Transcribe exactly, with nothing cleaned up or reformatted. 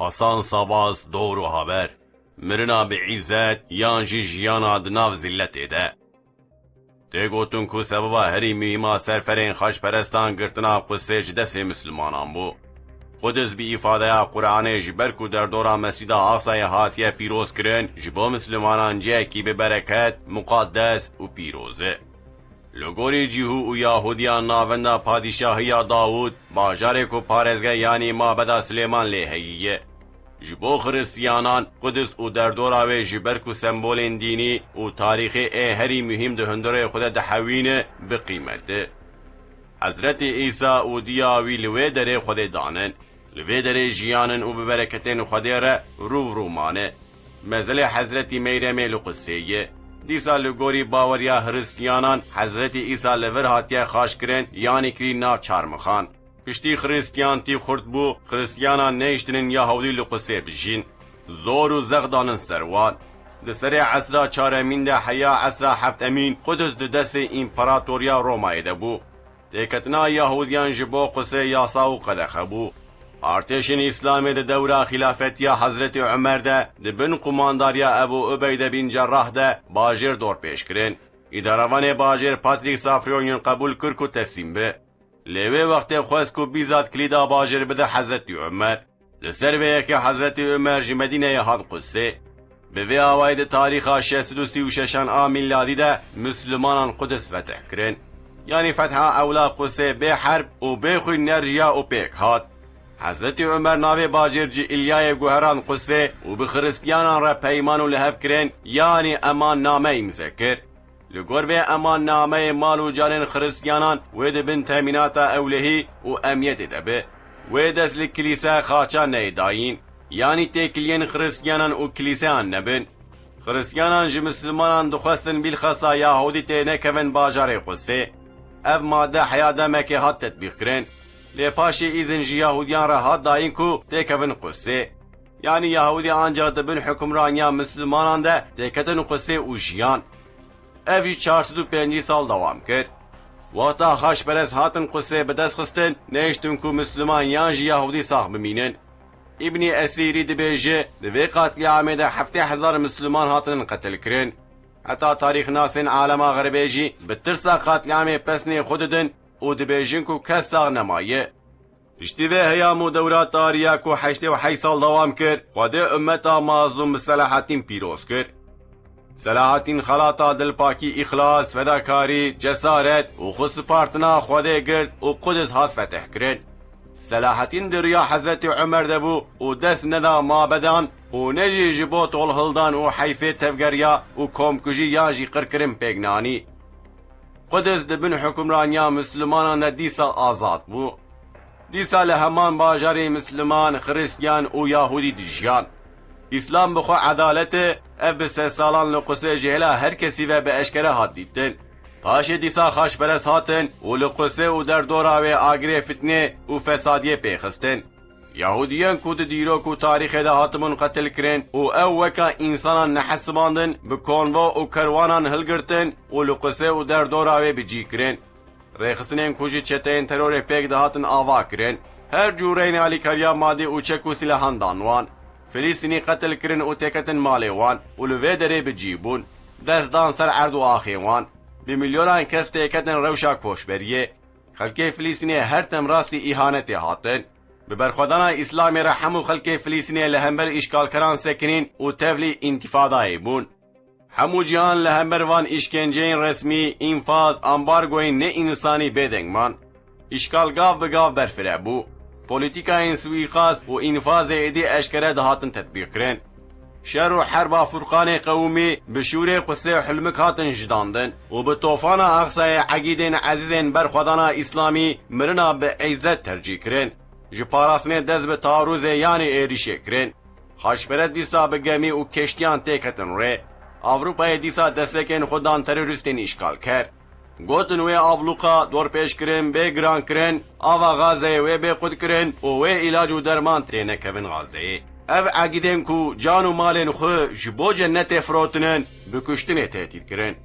Hasan Sabas, Doğru Haber. Mirina bi îzzet yan jî jiyana di nav zilletê de. Tê gotin ku sebeba herî muhîma serferên xaçperestan girtina Qudusê ji destê Mislimanan bû. Qudus bi îfadeya Quranê ji ber ku derdora Mescîda Aqsayê hatiye pîrozkirin, ji bo Mislimanan cihekî bi bereket, muqaddes û pîroz e. Li gorî Cîhû û Yahudiyan navenda Padîşahiya Dawûd, bajarê ku parêzgeh yanî mabeda Silêman lê heyî ye. Ji bo Xiristiyanan, Qudus û derdora wê ji ber ku sembolên dînî û tarîxî ên herî muhîm di hundirê xwe de dihewîne, bi qîmet e. Hezretî Îsa û diya wî li wê derê Xwedê danin. Li vê derê jiyanin û bi bereketên Xwedê re rû bi rû mane. Mezelê Hezretî Meyremê li Qudusê ye. Dîsa li gorî baweriya Hiristiyanan Hezretî Îsa li vir hatiye xaçkirin, yanî kirî nav çarmixan. Piştî Xiristiyantî xurt bû, Xiristiyanan nehiştinin Yahûdî li Qudusê bijîn. Zor û zex danin ser wan. Di serê esra çaremîn de heya esra heftemîn Qudus di destê împaratoriya Romayê de bû. Têketina Yahûdiyan ji bo Qudusê yasa û qedexe bû. Artêşên Îslamê di dewra xîlafetiya Hezretî Umer de di bin qumandariya Ebû Ubeyde bin Cerrah de bajêr dorpêç kirin. Îdarevanê bajêr Patrick Safronian qebûl kir ku teslîm bi. Lê wê wextê xwest ku bîzat kilîda bajêr bide Hezretî Umer. Li ser vê yekê Hezretî Umer ji Medîneyê hat Qudusê. Bi vê awayî di tarîxa şeş sed û sî û şeşan a mîladî de Mislimanan Qudus fetih kirin. Yanî fetha ewla Qudusê bê herb û bê xwîn neriya û pêk hat. Hezretî Umer navê bacêr ji Îlyayê guherand Qudusê û bi Xiristiyanan re peyman û li hev kirin, yanî emanname îmze kir. Li gor vê emannameyê mal û canên Xiristiyanan wê di bin temînata ewlehî û emniyetê de be. Wê dest li kilîse xaça neyê dayîn. Yanî têkiliyên Xiristiyanan û kilîseyan nebin. Xiristiyanan ji Mislimanan dixwestin bîlxesa Yahûdî tê nekevin bajarê Qudusê. Ev madde heya demekê hat tetbîqkirin. Lê paşê îzin ji Yahûdiyan re hat dayîn ku têkevin Qudusê. Yanî Yahûdî ancax di bin hukimraniya Mislimanan de têketin Qudusê û jiyan. Ev jî çar sed û pêncî sal dewam kir. Wexta xaçperest hatin Qudusê bi dest xistin, nehiştin ku Misliman yan jî Yahûdî sax bimînin. Îbnî Esîrî dibêje, di vê qatlîamê de heftê hezar Misliman hatinin qetilkirin. Heta tarîxnasên alema Xerbê jî bi tirsa qatlîamê pesnê xwe didin û dibêjin ku kes sax nemaye. Piştî vê heyam û dewra tarî ya ku heştê û heşt sal dewam kir, Xwedê ummeta mazlûm bi Selahattîn pîroz kir. Selahattîn xelata dilpakî, îxlas, fedakarî, cesaret û xwe spartina Xwedê girt û Qudus hat fetih kirin. Selahattîn di riya Hezretî Umer de bû û dest neda mabedan û ne jî ji bo tolhildan û heyfê tevgeriya û komkujî yan jî qirkirin pêk nanî. Qudus di bin hukimraniya Mislimanan de dîsa azad bû. Dîsa li heman bajarê Misliman, Xiristiyan û Yahûdî dijiyan. Îslam bi xwe edalet e, ev bi sedsalan li Qudusê ji hêla her kesî ve bi eşkere hat dîtin. Paşê dîsa xaçperest hatin û li Qudusê û derdora wê agirê fitnê û fesadiyê pêxistin. Yahûdiyên ku di dîrok û tarîxê de hatibûn qetilkirin û ew weka însanan nehesibandin, bi konvo û kerwanan hilgirtin û li Qudusê û derdora wê bi cî kirin. Rêxistinên ku ji çeteyên terorê pêk dihatin ava kirin. Her cûreyên alîkariya madî û çek û sîlehan dan wan. Filîstînî qetil kirin û têketin malê wan û li vê derê bi cî bûn. Dest dan ser erd û axê wan. Bi milyonan kes têketin rewşa koçberiyê. Xelkê Filîstînê her dem rastî îhanetê hatin. Bi berxwedana Îslamê re hemû xelkê Filîstînê li hember îşgalkeran sekinîn û tevlî întîfadayê bûn. Hemû cîhan li hember van îşkenceyên resmî, înfaz, ambargoyên ne însanî bêdeng man. Îşgal gav bi gav berfireh bû. Polîtîkayên suîqast û înfazê êdî eşkere dihatin tetbîqkirin. Şer û herba Furqanê Qewimî bi şûrê Qusê Hulmik hatin jidandin û bi tofana Aqsayê egîdên ezîzên berxwedana Îslamî mirina bi îzzet tercîh kirin. Ji parastinê dest bi taarûzê yanî êrîşê kirin. Xaçperest dîsa bi gemî û keştiyan têketin rê. Ewropayê dîsa destekên xwe dan terorîstên îşgalker. Gotin wê ablûqa dorpêçkirin bê girankirin, ava Gazeyê wê bê qutkirin û wê îlac û derman tênekevin Gazeyê. Ev egîdên ku can û malên xwe ji bo cennetê firotinin, bi kuştinê tehdît kirin.